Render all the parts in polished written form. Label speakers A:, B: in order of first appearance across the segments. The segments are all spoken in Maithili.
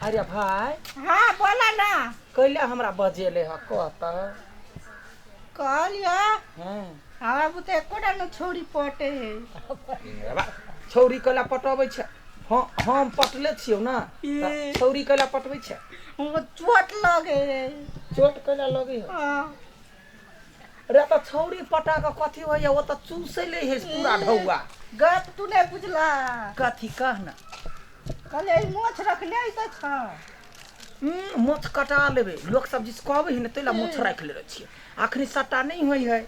A: अरे भाई।
B: हाँ, बोला ना।
A: कैले हमरा बजेले ह कह त।
B: कहलियो।
A: हाँ।
B: हमरा बुते एकोटा न छौरी पटे है।
A: बा, छौरी कैला पटबै छै? हाँ, हम पटले छियौ ना।
B: ई।
A: तऽ छौरी कैला पटबै छै?
B: हमको चोट लगे है।
A: चोट कैला लगै है?
B: हाँ।
A: रे, तऽ छौरी पटा कऽ कथी होइया? ओ तऽ चूसै ले है पूरा ढौआ।
B: गप तू नहीं बुझला।
A: कथी कह ना।
B: कहले ई मोछ रखले है तऽ छ।
A: मोछ कटा लेबै, लोक सब जिस कहबै है ने, ताहि लए मोछ राखि लेने छियै। अखनी सट्टा नहि होइ है,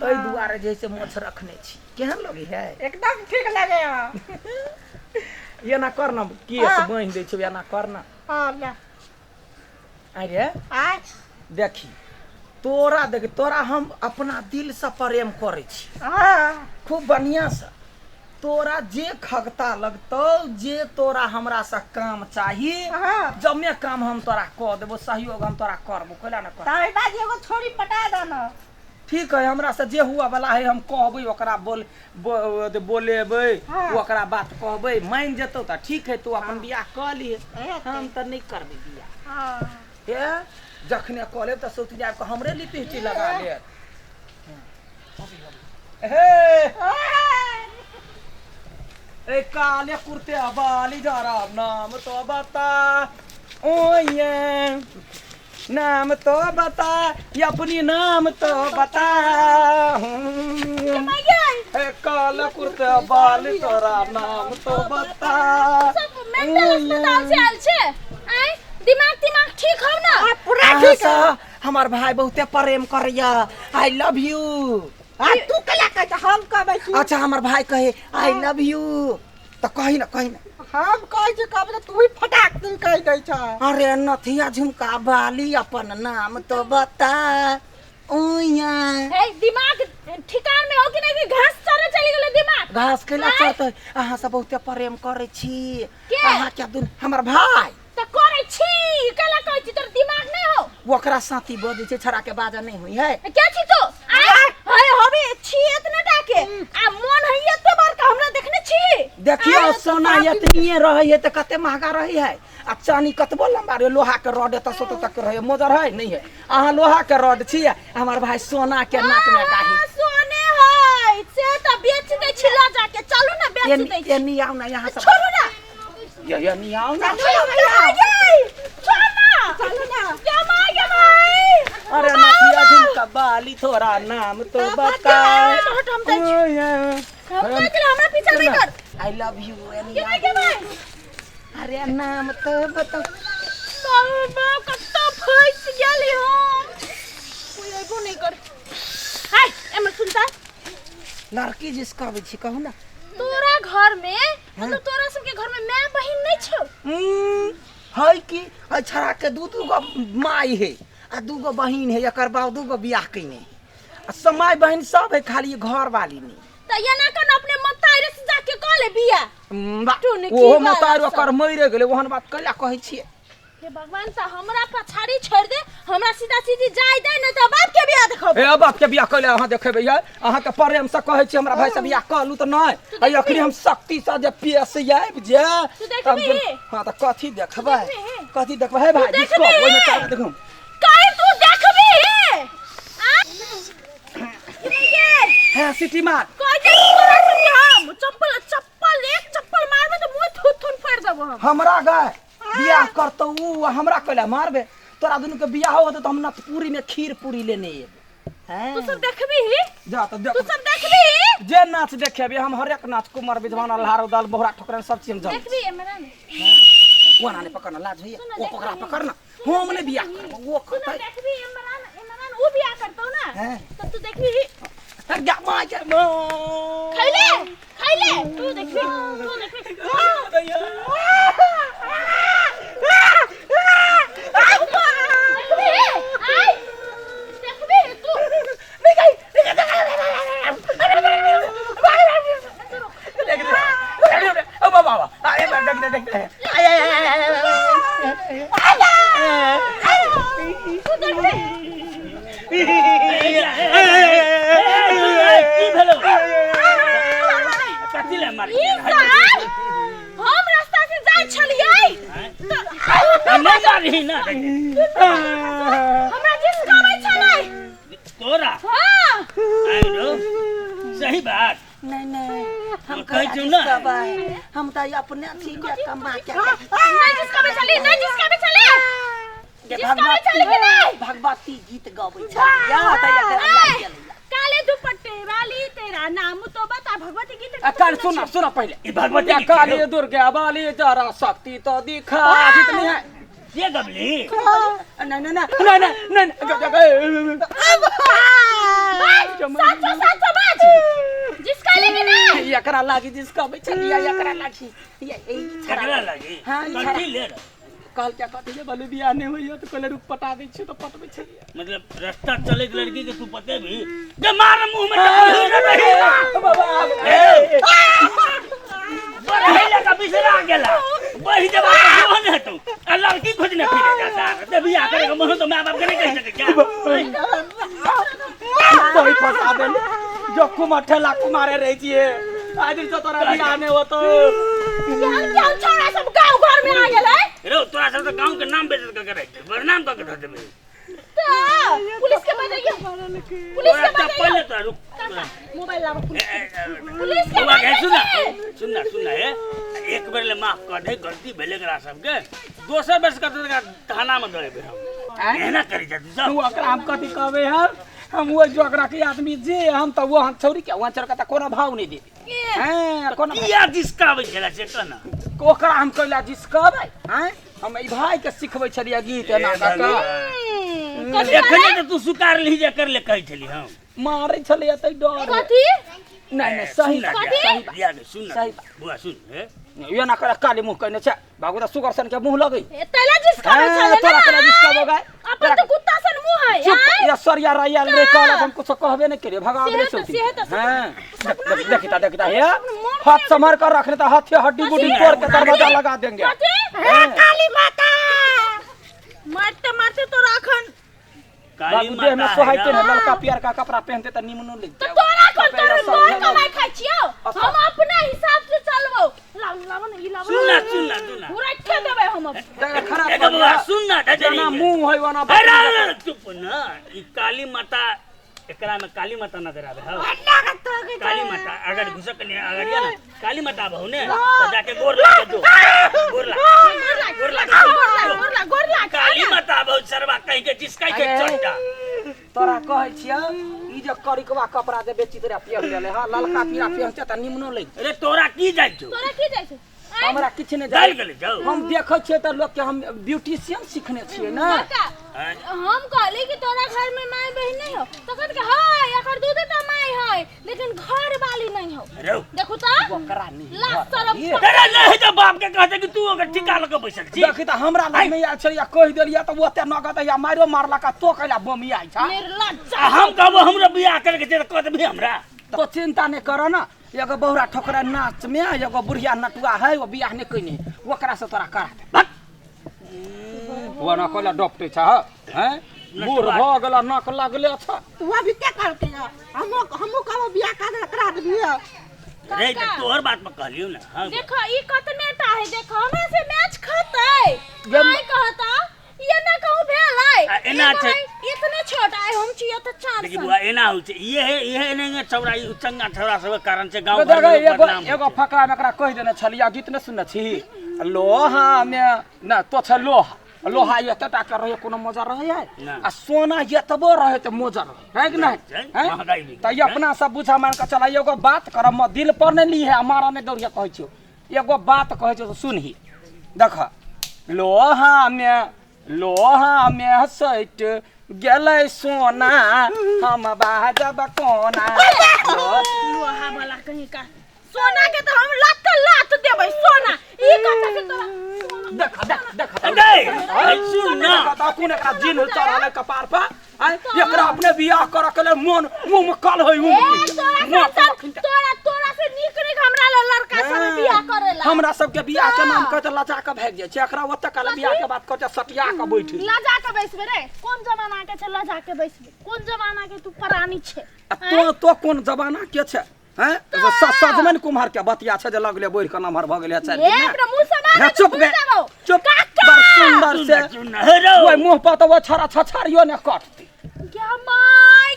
A: ताहि दुआरे जे है से मोछ रखने छी। केहन लगै है?
B: एकदम ठीक लगे है।
A: एना कर ना, केस
B: हाँ।
A: बान्हि दै छौ, एना कर ना।
B: हाँ, ले।
A: अरे।
B: आय।
A: देखी तोरा, देखी तोरा, हम अपना दिल से प्रेम करै छी।
B: हाँ।
A: खूब बढ़िया से। तोरा जे खगता लगतौ, जे तोरा हमरा से काम चाही,
B: हाँ।
A: जमे काम हम तोरा कऽ देबो, सहयोग हम तोरा करबो। कैला ना कर?
B: ताहि बाद एगो छोरी पटा दो ना।
A: ठीक है, हमरा से जे हुआ वाला है हम कहबै ओकरा, बोल बोलेबै।
B: हाँ।
A: ओकरा बात कहबै, मानि जेतौ तऽ ठीक है, तू अपन बियाह कऽ लिए।
B: हेतै।
A: हम तऽ नहि करबै बियाह।
B: हाँ।
A: हे, जखने कऽ लेब तऽ सौती आबि कऽ हमरे लिपस्टिक लगा लेत। हे, ए काले कुर्ते वाली, जरा नाम तो बता, ओ ये नाम तो बता, ये अपनी नाम तो बता। ए काला कुर्ते वाली, तोरा नाम तो बता।
C: सब मेंटल अस्पताल से आयल छै आय? दिमाग तिमाग ठीक हौ ना?
B: पूरा
A: अहाँ
B: ठीक
A: से
B: है।
A: हमर भाई बहुते प्रेम करैया, I love you.
B: आ तू कला कहै छ? हम कहबै छी?
A: अच्छा, हमर भाई कहे I love you, तऽ कही ना, कही ना।
B: हम कहै छी, कहबै तऽ तू ही फटाक दिन कहि दै छ।
A: अरे नथिया झुमका बाली, अपन नाम तो बता, ओया।
C: हे, दिमाग ठिकान में हो कि नहीं, कि घास चरे चली गेलो दिमाग?
A: घास कैला
C: आँय?
A: चरतै? अहाँ सब बहुते प्रेम करै छी।
C: के?
A: अहाँ के दुन हमर भाई।
C: त करै छी कैला कहै छी? तोर दिमाग नहीं हो?
A: ओकरा साथी बजै छै, छड़ा के बाजा नहीं हुई है।
C: क्या छी तू? आय हाय हबे छी एतने टाके आ मन है एते बड़का, हमरा देखने छी?
A: देखियौ, सोना एतनिए रहै है तऽ कते महगा रहै है, आ चानी कतबो लम्बा रहे, लोहा के रॉड एतऽ से ओतऽ तक रहै, मोजर है नहीं है। अहाँ लोहा के रॉड छी, हमर भाई सोना के नाक में गाही।
C: हाँ, सोने है से त बेच दै छी ल जाके, चलू ना बेच दै छी।
A: एनी आउ ना, यहाँ सब।
C: छोड़ू ना।
A: ये एनी आउ ना।
C: छोड़ू ना, छोड़ ना।
B: चलू ना।
C: गे माय, गे माय।
A: अरे नथिया झुमका बाली, थोड़ा नाम तो बता।
C: हट, हम जाइ छी। हम कहै छली हमरा पीछा नहीं कर।
A: I love you. एनी
C: गे
A: आउ।
C: माय, गे माय।
A: अरे नाम तो बताओ।
C: बाप बाप, कत्ता फंस गेली हम, कोई अइबो नहीं कर। हाय, एमे सुनता।
A: लड़की जिस कहबै छी, कहू ना।
C: तोरा घर में, मतलब तोरा सबके घर में माय बहिन नहीं छौ?
A: है कि है, छड़ा के दू दू गो माय है आ दू गो बहिन है। एकर बाप दू गो बियाह कयने है आ सब माय बहिन सब है, खाली घर वाली नहीं।
C: त एना कन अपने मतारे से जाके कह ले बिया।
A: बा,
C: टुनकी
A: ओहो
C: वाला
A: मतार
C: सब।
A: ओकर मरि गेलै, ओहन बात कैला कहै छियै?
C: हे भगवान, त हमरा पछाड़ी छोड़ दे, हमरा सीधा सीधी जाय दे, नहीं त बाप के बियाह देखब।
A: हे, बाप के बियाह कैला अहाँ देखेबै? यै, अहाँके प्रेम से कहै छी, हमरा भाई से बियाह कहलू तऽ नहि।
C: तू
A: आ अखनी हम शक्ति से जे पेश आबि जे
C: तू देखबही?
A: हाँ, तऽ कथी देखबै?
C: देखबही?
A: कथी देखबै? हे भाई,
C: तू देखबही?
A: ओहिमे चारू देखू।
C: काहे तू देखबी? आ ये
A: हे, सिटी मार।
C: कह दे तोरा सबके हम चप्पल चप्पल एक चप्पल मारबे त मुंह थुन थुन फाड़ देबो हम।
A: हमरा गाय बियाह करतौ उ, आ हमरा कैला मारबे? तोरा दुनू के बियाह होतौ तऽ हम नथपुरी में खीर पूरी लेने एबै। हैं?
C: तू सब देखबी?
A: जा तऽ देख।
C: तू सब देखबी?
A: जे नाच देखेबे हम हरेक नाच, कुमर विद्वान, अल्हार उदाल, बोहरा ठोकरन, सब चीज हम जानै।
C: देखबी हमरा ने?
A: ओ ना, नहीं पकड़ना, लाज होइए।
C: सुन,
A: ओ पकड़ा।
C: देखबी।
A: पकड़ना, हम नहीं बियाह करबो, वो
C: सुन।
A: करतै।
C: देखबी इमरान, इमरान उ बियाह करतौ ना?
A: हैं?
C: तब तू देखबी।
A: गा माँ के माँ।
C: खैले खैले, तू देखबी, तू देखबी। देखबी, आय देखबी तू।
A: ओ बाबा, देख देख देख।
C: तू देखबी।
D: की भेलो? कथी ले मार?
C: ई साल हम रास्ता से जाइ छलियै तऽ
D: नहीं मारही ना।
C: हमरा जिसकाबै छलै।
D: तोरा?
C: हाँ।
D: आइ रो, सही बात।
A: नहीं नहीं, हम
D: कहै छियौ ना।
A: कहै हम तऽ अपने छी कमा के।
C: नहीं जिसकाबै छली, नहीं जिसकाबै छली।
A: जे
C: जिसकाबै छली कि नहीं?
A: भगवती गीत गबै छै या तऽ एकरा लागि गेलै।
C: काले दुपट्टे वाली, तेरा नाम तो बता। भगवती गीत।
A: आ काल सुन, सुन पहिले।
D: ई भगवती
A: या
D: गीत
A: काली
D: छै।
A: दुर्गा वाली, जरा शक्ति तो दिखा। गीत नहीं है।
D: से गबली?
A: नहीं नहीं नहीं नहीं नहीं नहीं।
C: साचो साचो बाज, जिसका लेके नहीं?
A: एकरा लागी जिसका छलिया, एकरा लागी ये ई छड़ा।
D: केकरा लागी?
A: हाँ, ई छड़ा।
D: कथी ले रह?
A: कहल क्या कथी जे बोलू, बियाह नहीं होइया तऽ कहले रुक, पटा दै छियै तऽ पटबै छलियै।
D: मतलब रास्ता चलैत लड़की के तू पते भी जे मार मुंह में चप्पल रही।
A: बाबा।
D: ए, बढ़ै लगा बिसरा गेला, बढ़ जबा तो जो ने तू आ लड़की खोजने फिरे जाता ते बियाह करे के मन तो माय बाप के नहीं कह सके क्या?
A: कोई फंसा देले जो कुमार ठेला कुमारे रहे छियै, आइ दिन से तोरा बियाह नहीं होतो।
C: केहन केहन छोरा सब गाँव घर में आ गेलै।
D: रो, तोरा सब तो गांव के नाम बेइज्जत कर के रख दे, बदनाम कर के धर देबे।
C: तऽ पुलिस के बजैयो, पुलिस
D: तोरा
C: के
D: चप्पल
C: बजैयो।
D: ले, तोरा रुक।
C: काका, मोबाइल लाबो, पुलिस
D: ए, ए, ए,
C: पुलिस के
D: बौआ,
C: बजै
D: सुन ना।
C: छै।
D: सुन ना, सुन ना, हे, एक बेर ले माफ कर दे, गलती भेलै एकरा सबके। दोसर बेर से करतै तऽ थाना में दऽ देबै हम। एहना करी जा तू सब।
A: तू ओकरा हम कथी कहबै? हम ओहि जोगरा के आदमी जे हम तऽ वो हम छौरी के वहाँ चढ़ के तऽ कोनो भाव नहि देबै। हैं, कोनो
D: किया जिसकाबै छलै से कह ना।
A: ओकरा हम कैला जिसकबै? हैं, हम एहि भाई के सिखबै छलियै गीत एना कऽ कऽ।
C: कथी?
D: एखने तऽ तू स्वीकार ली जे कर ले कहै छली हम।
A: मारै छलैया तै डर।
C: कथी?
A: नहीं नहीं, सही
D: सुन ना।
A: बात, सही बात।
D: बिया के सुन ना।
A: सही बात।
D: बुआ, सुन हे।
A: एना कर काली मुँह कहने छै, बाबू तऽ सुगर सन के मुँह लगै।
C: ए, तैला जिसकाबै
A: हाँ,
C: छलै
A: तोरा
C: ना।
A: केना जिसकाबो गाय?
C: अपन तऽ कुत्ता सन मुँह है।
A: चुप।
C: आँय?
A: या सरिया रैया रे, कहलक हम कुछ कहबे नहीं करिए, भगा
C: सेहे
A: दे।
C: तऽ-
A: सोची
C: सेहे तऽ-
A: हां, देख देख, देखता देखता, हे हाथ संभाल कर रखने तो हाथ हड्डी गुड्डी तोड़ के दरवाजा लगा देंगे।
C: कथी?
A: हाँ।
B: काली माता।
C: मारते मारते तोरा अखन
D: काली
A: बाबू देह में
D: माता है
A: सोहाइते
D: ना।
A: ने ललका पियर का कपड़ा पहनते त निमनो लग।
C: तऽ तोरा कोन तोरा तोर कमाई खाइ छियौ? हम अपना हिसाब से चलबौ। लाव, लाव ने, ई लाव।
D: सुन ना, सुन ना, सुन ना।
C: घुरैठे देबै हम अब।
A: खराब
D: एक बौआ, सुन ना।
A: जेना मुंह है ओना।
D: अरे अरे, चुप ना। ई काली माता, एकरा में काली माता नजर आवे है। काली माता अगर घुसक नहीं अगर या ना काली माता बहु ने तो जाके गोर लागे, जो गोर लागे, गोर लागे,
C: गोर लाग, गोर लाग, गोर लाग।
D: काली माता बहु सरवा कहीं के जिसका के
A: अरे।
D: चट्टा
A: तोरा कहै छियौ, ई जे करिकवा कपड़ा जे बेची तोरा पियर लेले हां, ललका पीरा पहनते त निमनो लग।
D: अरे तोरा की जाइ छौ?
C: तोरा की जाइ छै? आँय?
A: हमरा किछु नहि
D: जाइ गेलै जाउ।
A: हम देखै छियै तऽ लोक के, हम ब्यूटिशियन सिखने छियै ने।
C: काका,
D: आँय?
C: हम कहली कि तोरा घर में माय बहन नहीं हो, तखन के है एकर दूध त माय है लेकिन घर वाली नहीं हो।
D: रौ।
C: देखू त।
A: ओकरा नहीं
C: ला
A: घर
C: सरम।
A: वाली।
D: अरे नहीं तो बाप के कहते कि तू ओकर ठिका लऽ के बैसल छी।
A: देखी तऽ हमरा लग नहि आयल छलै, कहि देलियै तऽ ओते नगद या मारो मारलक आ तो कैला बमियाइ छ।
C: निर्लज्ज।
D: आ हम कहबो हमरा बियाह करे के छै तऽ कह देबही हमरा?
A: तो चिंता नहि कर ना, एगो बहुरा ठोकरा नाच में, एगो बुढ़िया नटुआ है, वो बियाह नहि कइने, ओकरा से तोरा करा दे।
D: भक।
A: वो ना कहला डॉक्टर छ हैं, बूढ़ भऽ गेला, नाक लागले छ।
B: तू अभी क्या करते है? हमो हमू कहबो बियाह कर करा देबही।
D: रे, तऽ तोहर बात पर कहलियौ ने। हाँ।
C: देखो, ई कतने टा है, देखो, हमरा से मैच खतै।
A: गम-
C: आइ कहता ये ना कहूं भेलै।
D: आ, एना
C: ई
D: छै।
C: कहै, इतने छोट आइ हम छियै तऽ चार
D: देखी
C: सन।
D: बुआ, एना होइ छै, इहे इहे एना छौड़ा, ई उचंगा छौड़ा सबके कारण छै गाँव घर
A: देखै
D: में
A: एगो
D: बदनाम होइ
A: एगो
D: छै।
A: फकरा में एकरा कहि देने छलियै, गीत नहि सुनने छी? लोहा मे ना तो छै लोहा, लोहा एते टा के रहै, कोनो मजा रहै है?
D: ना।
A: आ सोना एतबो रहै तऽ मोजर रहै है कि नहि?
D: छै,
A: हैं?
D: महगाई भी।
A: तऽ ई अपना सब बुझा मान के चला, एगो बात करब, म दिल पर नहि ली है, मारा नहि दौड़िया, कहै छियौ, एगो बात कहै छियौ तऽ सुनही। देख, लोहा मे लोहा मे सटि गेलै सोना, हम बाजब कोना।
C: लोहा वाला कहीं का सोना के तो हम लात लात देबै। सोना ई कथा से तोरा सोना।
A: देख देख देख।
D: अरे, अरे, सुन ना।
A: देख कोन एकरा जिन चढ़ल है कपार पर? आँय, एकरा अपने बियाह करऽ के लेल मन मुँह में कल है।
C: ए, तोरा से तोरा तोरा से नीक नीक हमरा ले लड़का सब बियाह करेला।
A: हमरा सबके बियाह के नाम कहते लजा के भागि जाइ छै, एकरा ओते काल बियाह के बात कहते सटिया के बैठ।
C: लजा के बैसबे रे? कोन जमाना के छै लजा के बैसबे? कोन जमाना के तू प्राणी छै?
A: आ तो कोन जमाना के छै? हैं, सजमनि कुम्हर के बतिया छै जे लगले बढ़ि के नमहर भऽ गेलै चारि
C: ए
A: दिन।
C: अपना मुंह से मारे।
A: हे, चुप गे, चुप।
C: काका!
A: बड़ सुंदर
D: ले सुन ना हे रो
A: ओइ मुँह पर तऽ ओ छड़ा छछारियो ने कटतै।
C: क्या माय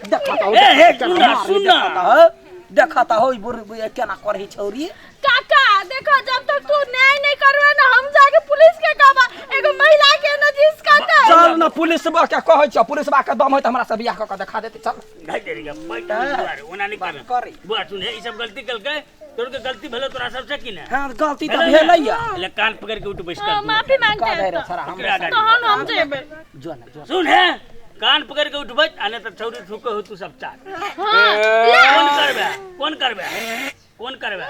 A: देखा तऽ हो,
D: ए, हे,
A: केना
D: सुन ना,
A: मारै,
D: सुन ना।
A: देखा तऽ हो, देखा तऽ हो, ई बुढ़ केना करही छौरी।
C: काका देखो, जब तक तू न्याय नहीं करबे ना, हम जाके पुलिस के कहबा एगो महिला के न जिस काका।
A: चल न, पुलिस बा के कहै छ, पुलिस बा के दम है त हमरा से बियाह क के देखा देते। चल
D: ढाई देरी का बैठ बुआ रे, ओना नहीं
A: बात
D: कर
A: करी।
D: बुआ सुन हे, ई सब गलती कलकै तोर के गलती भेलो तोरा सबसे की ने?
A: हां, गलती त
D: भेलै ने?
A: भेलै या।
D: ले कान पकड़ के उठ बैस कर।
C: हाँ, माफी मांगते
A: का
C: हैं
A: रे
C: तो।
A: छड़ा हमरा
D: ओकरा गाड़ी।
C: तहन हम जेबे।
A: जो न जो।
D: सुन हे, कान पकड़ के उठबै आ नहीं तऽ छौरी थूके हो तू सब चार।
C: हाँ ले।
D: कोन करबे, कोन करबे, कोन करबे?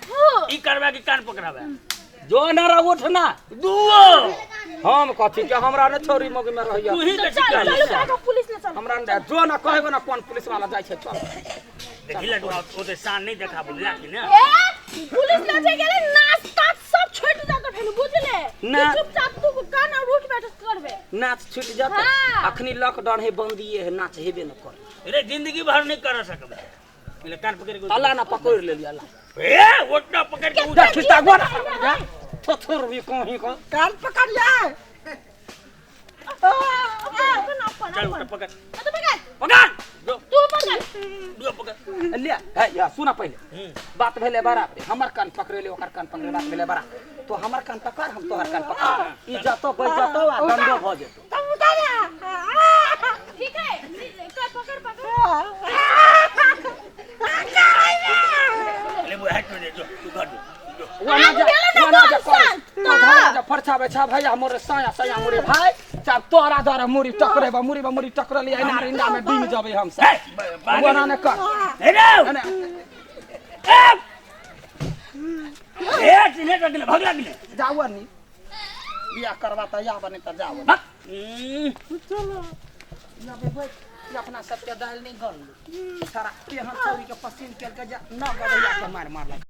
C: हो।
D: ई करबे कि कान पकड़ाबे?
A: जो न रे, उठ ना।
D: दुओ
A: हम कथी के, हमरा ने छौरी मौगी में रहैया।
D: तू ही
C: तो
D: के
C: चल
D: सिखा
C: चलू काका, पुलिस ले चल।
A: हमरा ने जो न कहबो ना, कोन पुलिस वाला जाइ छै, चल।
D: देखी ले, ओते शान नहीं देखा बुझला कि ने?
C: ए, पुलिस ले जे गेले, नाच ताच सब छूट जात फेन, बुझले?
A: ना।
C: तू चुपचाप तू कान और उठ बैठ करबे।
A: नाच छूट जाते।
C: हाँ।
A: अखनी लॉकडाउन है, बंदिए है, नाच हेबे न कर।
D: रे जिंदगी भर नहीं कर सकबे। ले कान पकड़ के उठ।
A: अल्लाह ना पकड़ लेली अल्लाह।
D: ए ओतना पकड़ के उठ।
A: देख खिस्ता गोरा थोथुर भी कहीं को
B: कान पकड़िए।
C: अपन अपन
D: चल
C: अपन
D: उठ, पकड़।
C: तो पकड़।
D: पकड़ दो।
C: तू पकड़।
D: दो पकड़।
A: ले है या, सुना, पहिले बात भेले बराबर, हमर कान पकड़ेले, ओकर कान पकड़े, बात भेले बराबर। तो हमर कान पकड़, हम तोहर कान पकड़, ई जतो बैठ जतो आ दंडो भ जेतो।
B: तब उतारा।
C: ठीक है, कर, पकड़ पकड़।
D: ले बुआ हट दे, जो तू घर जो जो।
A: वना जा।
C: गेलो ना
A: वना जा
C: गोल
A: कर
C: सन,
A: तो झा जा फरछा बेछा भैया मोरे साया साया मोरे भाई चाब तोरा द्वारा मुरी टकरे बा, मुरी बा मुरी टकरली एना रिंडा में डूब जबे हम सब।
D: ए
A: वना ने कर।
D: हे रे
A: एने।
D: ए ए चिन्हे कर गेले, भगला गेले।
A: जाओ नी बियाह करवा त या बने त जाओ।
D: भग।
A: या बे, ई अपना सबके दालि नहीं गललू सारा केहन छौरी के पसीन केलकै जे न गदैया के मारि मारलक।